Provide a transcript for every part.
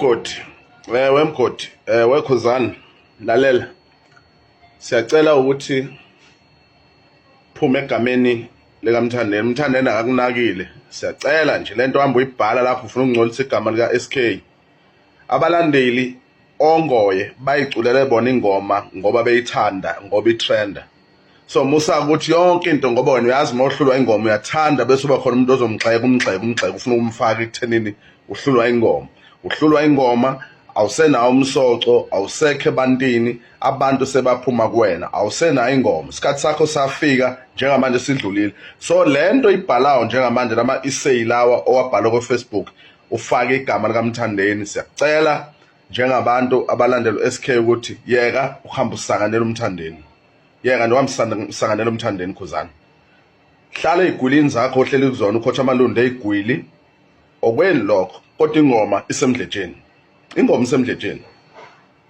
Wemgodi, wemgodi, wekhuzani, lalela. Siyacela ukuthi phume egameni likaMthandeni. Mthandeni akakunakile. Siyacela nje lento hamba uyibhala lapho ufuna ukungcolisa igama lika SK. Abalandeli ongoye bayiculele bona ingoma ngoba beyithanda ngoba itrenda. So musa ukuthi yonke into ngoba wena uyazi uma uhlulwa ingoma uyathanda bese uba khona umuntu ozomgxeka umgxeka umgxeka ufuna ukumfaka ekuthenini uhlulwa ingoma. Uhlulwa ingoma awusenawo umsoco awusekho ebantwini abantu sebaphuma kuwena awusenayo ingoma isikhathi sakho safika njengamanje sidlulile so lento ibhalawo njengamanje lama essay lawa owabhala ko Facebook ufake igama likaMthandeni siyakucela njengabantu abalandela uSK ukuthi yeka uhamba usanganela uMthandeni yeka nje wamsanganela uMthandeni khuzana hlala ey'gwilini zakho ohleli kuzona ukhotha amalundu ey'gwili okweni lokho kodwa ingoma isemdletsheni ingoma isemdletsheni.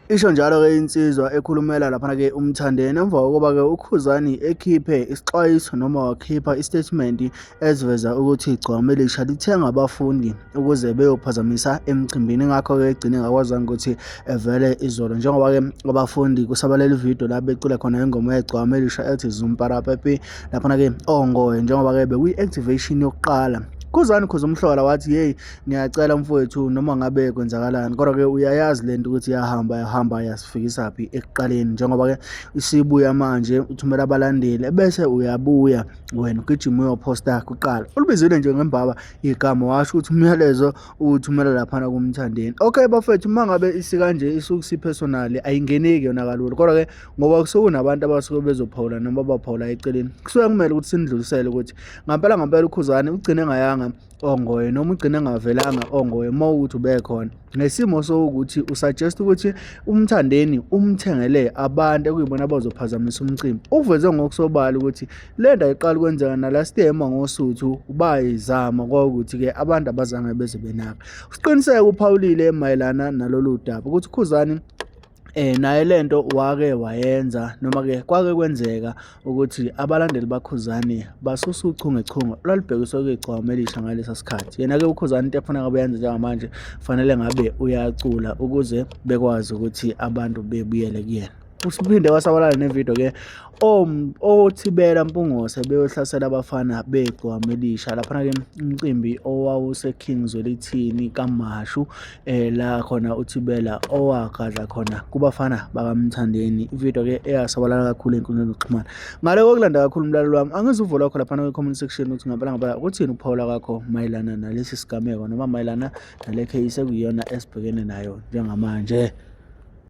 Isho njalo-ke insizwa ekhulumela laphana-ke uMthandeni emva kokuba-ke uKhuzani ekhiphe isixwayiso noma wakhipha isitatimende esiveza ukuthi igcwama elisha lithenga abafundi ukuze beyophazamisa emcimbini ngakho-ke egcine ngakwazanga ukuthi evele izolo njengoba-ke abafundi kusabalele ividiyo la becula khona ingoma yegcwama elisha ethi Zumparapepi laphana-ke ongoye njengoba-ke bekuyi-activation yokuqala. Khuzani khuza umhlola wathi yeyi Ngiyacela mfowethu noma ngabe kwenzakalani kodwa-ke uyayazi le nto ukuthi yahamba yahamba yasifikisaphi ekuqaleni njengoba-ke isibuya manje uthumela abalandeli ebese uyabuya wena ugijima uyophosta kuqala ulibizile nje ngembaba igama washo ukuthi umyalezo uwuthumela laphana kumthandeni. Okay bafethu uma ngabe isikanje isuke isipersonal ayingeneki yona kalula kodwa-ke ngoba kusuke kunabantu abasuke bezophawula noma abaphawula eceleni kusuke kumele ukuthi sinidlulisele ukuthi ngampela ngampela uKhuzani ugcine engayanga ongoye noma ugcine engavelanga ongoye uma ukuthi ubekhona ngesimo sokuthi usuggest ukuthi umthandeni umthengele abantu ekuyibona abazophazamisa umcimbi uveze ngokusobala ukuthi le nto ayiqali kwenzeka nalast year ngosuthu bayizama kwawukuthi-ke abantu abazange beze benaka usiqiniseke uphawulile mayelana nalolu daba ukuthi khuzani Naye lento wake wayenza noma ke kwake kwenzeka ukuthi abalandeli baKhuzani basusa uchungechunge olwalubhekiswe kwigcwama elisha ngalesa sikhathi. Yena-ke uKhuzani into efuna ngabe yenze njengamanje fanele ngabe uyacula ukuze bekwazi ukuthi abantu bebuyele kuyena. Usuphinde wasabalala nevidiyo ke oThibela Mpungose beyohlasela abafana begcwama elisha laphana-ke umcimbi owawuse-King Zwelithini KaMashu la khona uThibela owagadla khona kubafana bakaMthandeni. Ividiyo ke eyasabalala kakhulu ey'nkundleni zokuxhumana. Ngale kokulanda kakhulu umlaleli wami, angizwa uvo lwakho laphana kwi-comment section ukuthi ngampela ngampela uthini ukuphawula kwakho mayelana nalesi sigameko noma mayelana nale case ekuyiyona esibhekene nayo njengamanje.